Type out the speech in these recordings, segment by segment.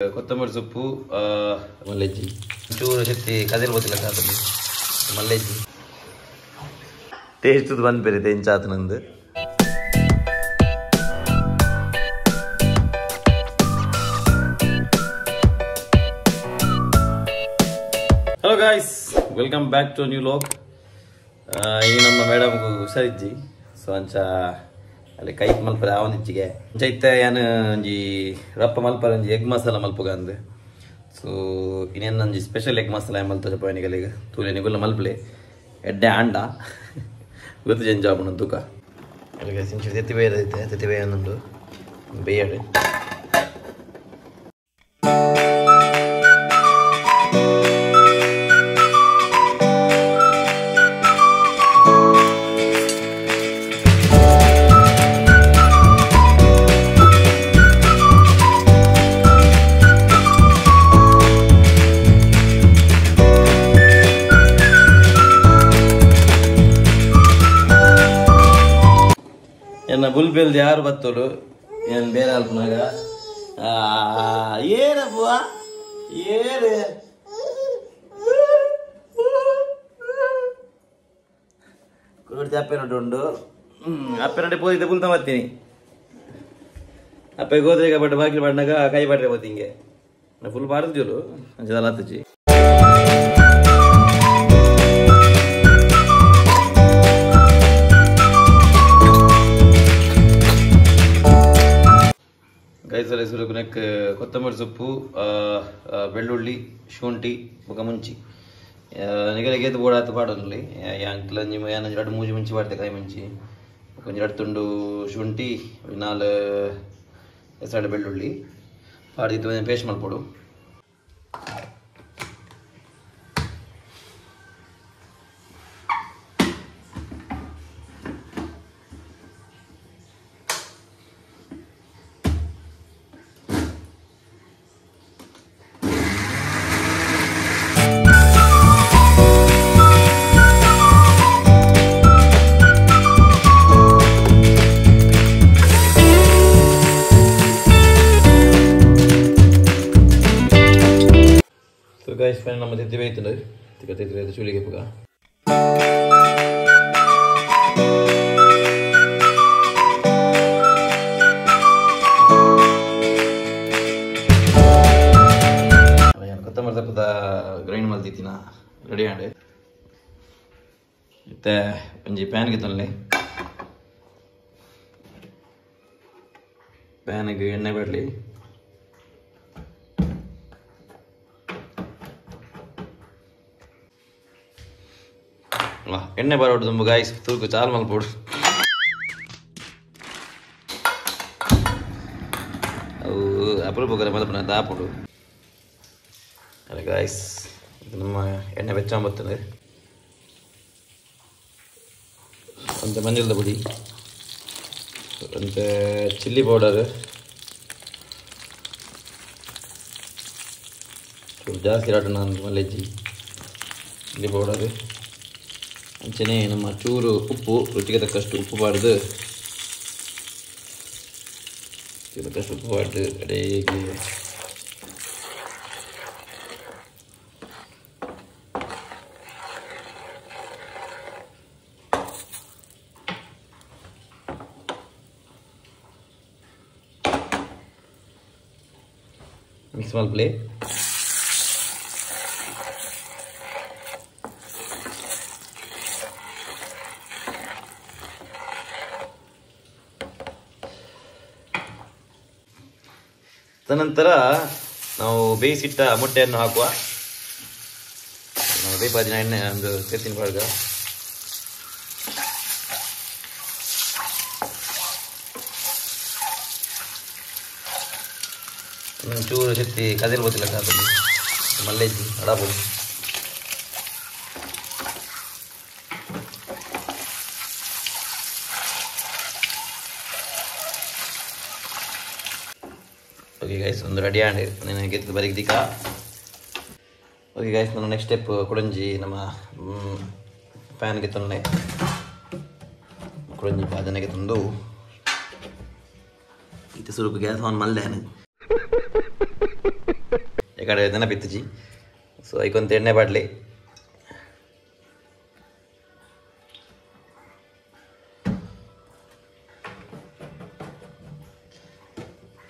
ಕೊತ್ತಂಬರಿ ಸೊಪ್ಪು ಮಲ್ಲೆಜ್ಜಿ ಚೂರು ಶಕ್ತಿ ಕದಿಲ್ ಬೋತಿಲ್ಲ ಕಾತಲ್ಲಿ ಮಲ್ಲೆಜ್ಜಿ ಟೇಸ್ಟ್ ಬಂದ್ ಬೇರೆ ತೆಂಚಾತು ನಂದು. Hello guys, welcome back to new vlog. ಈ ನಮ್ಮ ಮೇಡಮ್ಗೂ ಹುಷಾರಿಜ್ಜಿ, ಸೊ ಅಂಚ ಅಲ್ಲಿ ಕೈಪ್ ಮಲ್ಪರೆ ಆವೊಂದಿಜ್ಜಿಗೆ ಅಂಚ ಇತ್ತೆ ಯಾನ್ ಒಂಜಿ ರಪ್ಪ ಮಲ್ಪರೆ ಒಂಜಿ ಎಗ್ ಮಸಾಲ ಮಲ್ಪುಗ ಅಂದ್. ಸೊ ಇನ್ನೇನು ಒಂಜಿ ಸ್ಪೆಷಲ್ ಎಗ್ ಮಸಾಲ ಮಲ್ತ ಪೋಯನಿಗಲಿಗ ತೂಲೆ ನಿಗುಲ್ಲ ಮಲ್ಪಲೆ ಎಡ್ಡೆ ಆಂಡ ಗೊತ್ತು ಜಂಜ ಆಪುಂಡು ತೂಕ. ಅಲ್ಲಿಗೆ ಇಂಚು ತೆತ್ತಿ ಬೇಯದೈತೆ, ತೆತ್ತಿ ಬೇಯೊಂದುಂಡು ಬೇಯಡು. ಎನ್ನ ಬುಲ್ಬೆಲ್ದು ಯಾರು ಬತ್ತೋಡು ಏನು ಬೇರೆ ಅಲ್ಪನಾಗ ಏನಪ್ಪ ಏರು ಕುರುಡ್ತಿ ಅಪ್ಪೆ ಉಂಡು. ಅಪ್ಪೆ ನಡೆ ಪೋದಿದ್ದೆ ಬುಲ್ತ ಬರ್ತೀನಿ. ಅಪ್ಪೆ ಗೋದ್ರೆಗ ಬಟ್ ಬಾಗಿಲು ಬಾಡಿನಾಗ ಕೈ ಬಾಡ್ರೆ ಹೋತಿ ಹಿಂಗೆ ಫುಲ್ ಬಾರದು ಅಂಚದಲ್ಲ ಹತ್ತುಜಿ. ಗೈಸಲೆ ಸುರುಕುನೆಕ್ ಕೊತ್ತಂಬರಿ ಸೊಪ್ಪು, ಬೆಳ್ಳುಳ್ಳಿ, ಶುಂಠಿ ಬೊಕ ಮುಂಚಿ ನಿಗಲಿಗೆ ಬೋಡಾತು ಪಾಡೊಂದುಲಿ ಯಾಂಕ್ಲಂಜಿ ಯಾನಂಜಿ ರಡ್ಡ್ ಮೂಜಿ ಮುಂಚಿ ಪಾಡ್ತೆ ಕೈ ಮುಂಚಿ ಒಂಜಿ ರಡ್ಡ್ ತುಂಡು ಶುಂಠಿ ನಾಲ್ ಎಸಡು ಬೆಳ್ಳುಳ್ಳಿ ಪಾಡ್ದಿತ್ತು ಒಂಜಿ ಪೇಸ್ಟ್ ಮಲ್ಪೊಡು. ಗೈಸ್ ಫೈನಲ್ ನಮ್ಮ ತೆತ್ತಿ ಬೇಯ್ತಂಡು ತಿಕ್ಕ ತೆತ್ತಿ ಬೇಯ್ತು ಚೂಲಿಗೆ ಪುಗ. ಕೊತ್ತಂಬರಿ ಸೊಪ್ಪುದ ಗ್ರೈಂಡ್ ಮಲ್ತಿತ್ತಿನ ರೆಡಿ ಆಂಡ್. ಇತ್ತೆ ಒಂಜಿ ಪ್ಯಾನ್ಗೆ ತೊನ್ಲೆ, ಪ್ಯಾನ್ಗೆ ಎಣ್ಣೆ ಬಿಡಲಿ. ಎಣ್ಣೆ ಬರೋಡು ತುಂಬ ಗಾಯ್ಸ್ ತೂಕು ಚಾಲು ಮಲ್ಪೊಡು. ಅವು ಅಪರೂಪಕರ ಮಲ್ಪನ ದಾಪುಡು. ಅಲ್ಲ ಗಾಯ್ಸ್, ಇದು ನಮ್ಮ ಎಣ್ಣೆ ಬೆಚ್ಚ ಬರ್ತದೆ. ಒಂದು ಮಂಜಲ್ದ ಪುಡಿ, ಒಂದು ಚಿಲ್ಲಿ ಪೌಡರ್, ಜಾಸ್ತಿ ರಾಟು ನಾನು ಮಲ್ಲೆಜ್ಜಿ ಚಿಲ್ಲಿ ಪೌಡರ್, ಅಂಚನೆ ನಮ್ಮ ಚೂರು ಉಪ್ಪು, ರುಚಿಗೆ ತಕ್ಕಷ್ಟು ಉಪ್ಪು ಬಾರ್ದು, ತಕ್ಕಷ್ಟು ಉಪ್ಪು ಬಾರ್ದು ಕಡೆಗೆ ಮಿಕ್ಸ್ ಮಲ್ಪಲೆ. ತದನಂತರ ನಾವು ಬೇಯಿಸಿಟ್ಟ ಮೊಟ್ಟೆಯನ್ನು ಹಾಕುವ. ನಾವು ಬೇಪಾದಿನ ಎಣ್ಣೆ ಒಂದು ತೆತ್ತಿನ ಪಾಡ್ಗ. ಚೂರು ಶಕ್ತಿ ಕದಿಲ್ ಬೋತಿಲ್ಲ ಕಾತಲ್ಲಿ ಮಲ್ಲೆಜ್ಜಿ ಅಡಾಪುಡು. ಓಕೆ ಗೈಸ್, ಒಂದು ರೆಡಿ ಆಂಡ್ ಗೆದ್ದು ಬರೀ ದಿಕ್ಕ. ಓಕೆ ಗೈಸ್, ನಾನು ನೆಕ್ಸ್ಟ್ ಸ್ಟೆಪ್ ಕುಡಂಜಿ ನಮ್ಮ ಪ್ಯಾನ್ಗೆ ತೊನ್ನೆ ಕುಡಂಜಿ ಪಾದನೆಗೆ ತಂದು ಇತ್ತೆ ಸುರುಕು ಗ್ಯಾಸ್ ಆನ್ ಮಲ್ದೇನೆ. ಈ ಕಡೆ ನೆನಪಿತ್ತುಜಿ. ಸೊ ಐಕೊಂತ ಎಣ್ಣೆ ಬಾಡ್ಲಿ.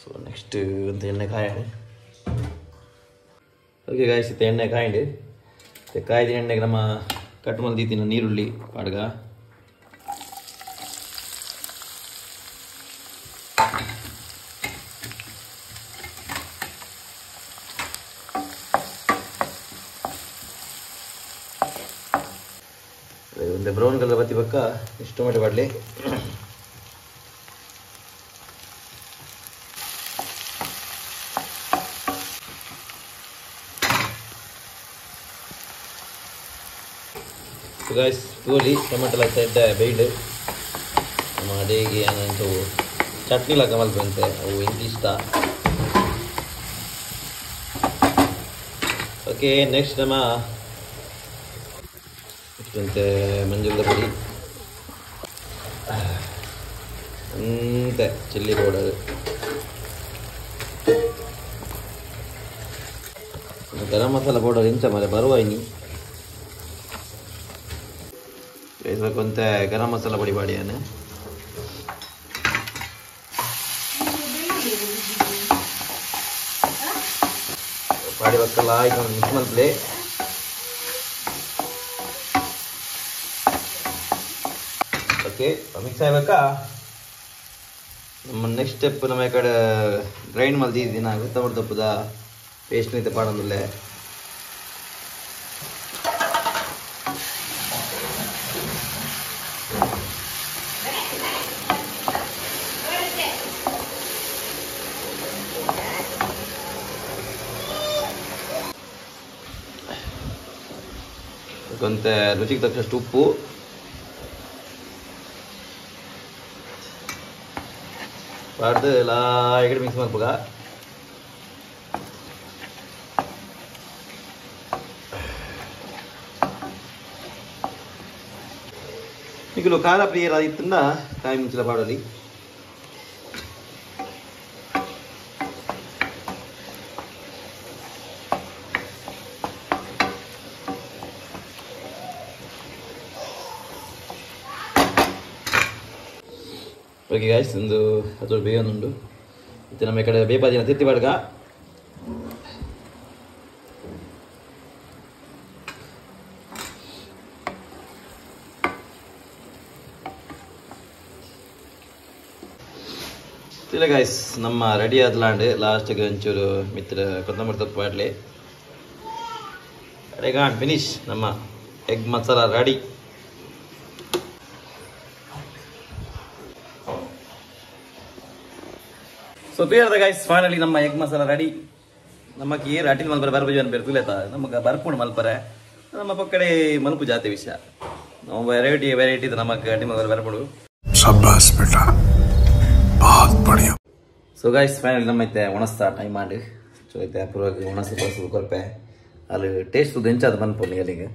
ಸೊ ನೆಕ್ಸ್ಟ್ ಒಂದು ಎಣ್ಣೆ ಕಾಯಂಡು. ಓಕೆ ಗಾಯ್ಸ್, ಇತ್ತೆ ಎಣ್ಣೆ ಕಾಯಿಂಡು. ಕಾಯ್ದ ಎಣ್ಣೆಗೆ ನಮ್ಮ ಕಟ್ ಮಲ್ದಿತ್ತಿನ ನೀರುಳ್ಳಿ ಪಾಡ್ಗ. ಒಂದು ಬ್ರೌನ್ ಕಲರ್ ಬತ್ತಿ ಪಕ್ಕ ಇಷ್ಟು ಟೊಮೆಟೊ ಬಾಡಲಿ. ಗಾಯ್ಸ್ ತೋಲಿ ಟೊಮೆಟೊ ಎಲ್ಲ ಎಡ್ಡೆ ಬೇಯ್ಡು. ನಮ್ಮ ಅಡಿಗೆ ಏನಂತವು ಚಟ್ನಿ ಲಾಕ ಮಲ್ಪಂತೆ, ಅವು ಇಂಕ್ ಇಷ್ಟ. ಓಕೆ, ನೆಕ್ಸ್ಟ್ ನಮ್ಮ ಅಂತೆ ಮಂಜುಳದ ಪುಡಿ, ಅಂತೆ chilli powder, garam masala powder ಇಂಚ ಮರೆ ಬರುವ ಇನಿ ಕೊಂತ ಗರಂ ಮಸಾಲ ಪೊಡಿ ಪಾಡಿಯಾನೆ. ಪಾಡಿ ಬಕ್ಕಲ್ಲ ಆಯ್ತು ಮಿಕ್ಸ್ ಮಲ್ಪಲೆ. ಓಕೆ, ಮಿಕ್ಸ್ ಆಗ್ಬೇಕಾ. ನಮ್ಮ ನೆಕ್ಸ್ಟ್ ಸ್ಟೆಪ್ ನಮ್ಮ ಈ ಕಡೆ ಗ್ರೈಂಡ್ ಮಲ್ದಿದ್ದೀನಿ ನಾನು ಕೊತ್ತಂಬರಿ ತಪ್ಪುದ ಪೇಸ್ಟ್ ನಿಂತ ಪಾಡೊಂದುಲ್ಲೆ. ಕೊಂತ ರುಚಿಗೆ ತಕ್ಕಷ್ಟು ಉಪ್ಪು, ಪಾಡ್ದು ಲಾಯಗಡೆ ಮಿಕ್ಸ್ ಮಲ್ಪುಗ. ನಿಕುಲು ಖಾರ ಪ್ರಿಯರಾದಿತ್ತಂಡ ಕಾಯಿ ಮುಂಚಿಲ ಪಾಡಲಿ. ಓಕೆ ಗಾಯ್ಸ್, ಒಂದು ಅದು ಬೇಗ ಉಂಟು. ಮತ್ತು ನಮ್ಮ ಈ ಕಡೆ ಬೇಪಾದಿನ ತಿತ್ತಿ ಬಾಡ್ಗ. ಇಲ್ಲ ಗಾಯ್ಸ್, ನಮ್ಮ ರೆಡಿ ಆದ್ಲಾಂಡ್ ಲಾಸ್ಟ್ಗೆ ಒಂಚೂರು ಮಿತ್ರ ಕೊತ್ತಂಬರಿ ಸೊಪ್ಪು ಮಾಡಲಿ. ಗಾಂಡ್ ಫಿನಿಶ್ ನಮ್ಮ ಎಗ್ ಮಸಾಲ ರೆಡಿ. ಸೊ ತುಯರ್ದ ಗಾಯ್ಸ್, ಫೈನಲಿ ನಮ್ಮ ಎಗ್ ಮಸಾಲ ರೆಡಿ. ನಮಗೆ ಏರು ಅಟಿಲ್ ಮಲ್ಪರೆ ಬರ್ಪು ಜನ ಬೇರೆ ತುಲೇತ ನಮಗೆ ಬರ್ಪುಂಡು ಮಲ್ಪರೆ ನಮ್ಮ ಪಕ್ಕಡೆ ಮಲ್ಪು ಜಾತಿ ವಿಷಯ. ನಮ್ಮ ವೆರೈಟಿ ವೆರೈಟಿ ನಮಗೆ ಅಟಿಲ್ ಮಲ್ಪರೆ ಬರ್ಪುಂಡು. ಶಬ್ಬಾಸ್ ಬೇಟಾ, ಬಹುತ್ ಬಡಿಯಾ. ಸೊ ಗಾಯ್ಸ್, ಫೈನಲಿ ನಮ್ಮ ಐತೆ ಒಣಸ್ತಾ ಟೈಮ್ ಮಾಡಿ. ಸೊ ಐತೆ ಅಪೂರ್ವವಾಗಿ ಒಣಸ ಬಸ್ ಕೊರ್ಪೆ ಅಲ್ಲಿ ಟೇಸ್ಟ್ ಸುದ್ದು ಎಂಚಾದ ಬಂದ್ಪೊಲಿ ಅಲ್ಲಿಗೆ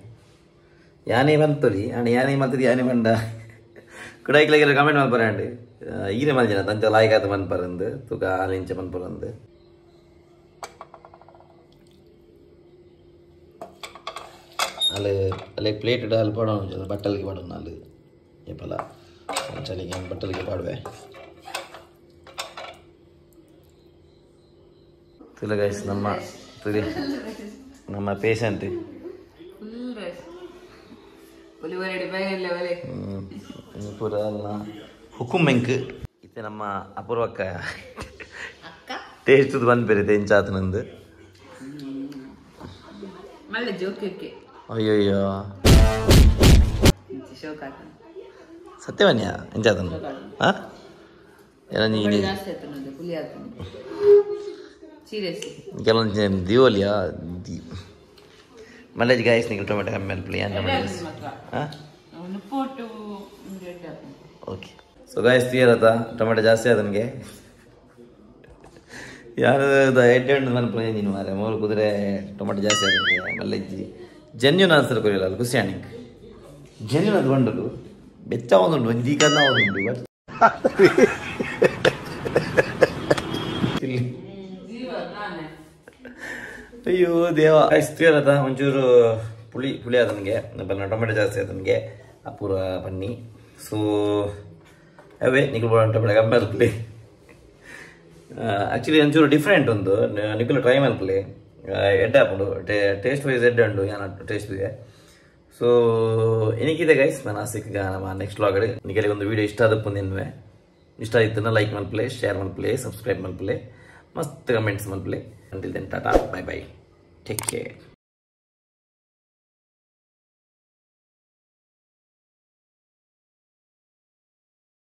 ಯಾನೇ ಬಂತೊಲಿ ಅಂಡ್ ಯಾನೇ ಮಲ್ತದ ಯಾನೇ ಬಂಡ ಕುಡಾಯ್ಕಲಾಗೆಲ್ಲ ಕಮೆಂಟ್ ಮಲ್ಪರೆ ಅಂಡ್ ಈರೆ ಮಲ್ಜಿನ ತಂಚ ಲಾಯ್ಕಾತ ಮನ್ಪರಂದು ತುಕ ಆಲಿಂಚ ಮನ್ಪರಂದು. ಅಲ್ಲಿ ಅಲ್ಲಿ ಪ್ಲೇಟ್ ಇಡ ಅಲ್ಲಿ ಪಾಡೋಣ, ಬಟ್ಟಲಿಗೆ ಪಾಡೋಣ ಅಲ್ಲಿ ಏಪಲ್ಲ ಚಳಿಗೆ ಬಟ್ಟಲಿಗೆ ಪಾಡುವೆ. ತುಲ ಗೈಸ್, ನಮ್ಮ ತುಲಿ ನಮ್ಮ ಪೇಷಂಟ್ ಪೂರ ಹುಕುಂ ಎಂಕ್ ಇತ್ತೆ ನಮ್ಮ ಅಪೂರ್ವಕ್ಕ ಟೇಸ್ಟ್ ಬಂದ್ ಬೇರೆ ಎಂಚಾತನಂದು. ಅಯ್ಯಯ್ಯೋ ಸತ್ಯವನ್ಯ ಎಂಚಾತನ ಕೆಲವೊಂದು ದಿವೋಲಿಯಾ ಮಲ್ಲೇಜ್ ಗಾಯ್ಸ್ ನಿಂಗೆ ಟೊಮೆಟೊ ಕಮ್ಮಿ ಮಲ್ಪಲಿ ಓಕೆ. ಸೊ ಗಾಯ್ಸ್, ತೀರತ್ತ ಟೊಮೆಟೊ ಜಾಸ್ತಿ ಆದ ನನಗೆ ಯಾರು ಎಡ್ಡೆ ಉಂಟು ಮನ್ಪುನೆ ನೀನು ಮಾರೆ ಮೂರು ಕುದುರೆ ಟೊಮೆಟೊ ಜಾಸ್ತಿ ಆದ ನನಗೆ ಮಲ್ಲೆಜ್ಜಿ ಜೆನ್ಯೂನ್ ಆನ್ಸರ್ ಕೊರಿಯಲ್ಲ ಅಲ್ಲಿ ಖುಷಿ ಆಣಿಂಗ್ ಜೆನ್ಯೂನ್ ಅದು ಬಂಡಲು ಬೆಚ್ಚ ಒಂದುಂಟು ಒಂದು ಈಕನ್ನ ಒಂದುಂಟು ಬಟ್ ಇಲ್ಲಿ ಅಯ್ಯೋ ದೇವ ಇಸ್ತೀರದ ಒಂಚೂರು ಪುಳಿ ಪುಳಿ ಆದನಿಗೆ ಟೊಮೆಟೊ ಜಾಸ್ತಿ ಆದನಿಗೆ ಪೂರ ಬನ್ನಿ. ಸೊ ಅವೇ ನಿಕಲ್ ಟೊಮೆಟೊ ಕಮ್ಮಿ ಮಲ್ಪಲೆ. ಆ್ಯಕ್ಚುಲಿ ಒಂಚೂರು ಡಿಫ್ರೆಂಟ್ ಒಂದು ನಿಕಲ್ ಟ್ರೈ ಮಲ್ಪಲೆ ಎಡ್ಡೆ ಆಪುಂಡು ಟೇಸ್ಟ್ ವೈಸ್ ಎಡ್ಡೆ ಉಂಡು ಯಾನ ಟೇಸ್ಟ್ ಇದೆ. ಸೊ ಎನಿಕಿದೆ ಗೈಸ್ ನಾನು ಸಿಕ್ಕ ನಮ್ಮ ನೆಕ್ಸ್ಟ್ ವ್ಲಾಗ್ ನಿಕಲಿಗೆ ಒಂದು ವೀಡಿಯೋ ಇಷ್ಟ ಆದಪ್ಪು ನಿನ್ವೆ ಇಷ್ಟ ಆಯ್ತನ ಲೈಕ್ ಮಲ್ಪಲೆ, ಶೇರ್ ಮಲ್ಪಲೆ, ಸಬ್ಸ್ಕ್ರೈಬ್ ಮಲ್ಪಲೆ, ಮಸ್ತ್ comments ಮಲ್ಪಲೆ. Until then tata bye bye, take care.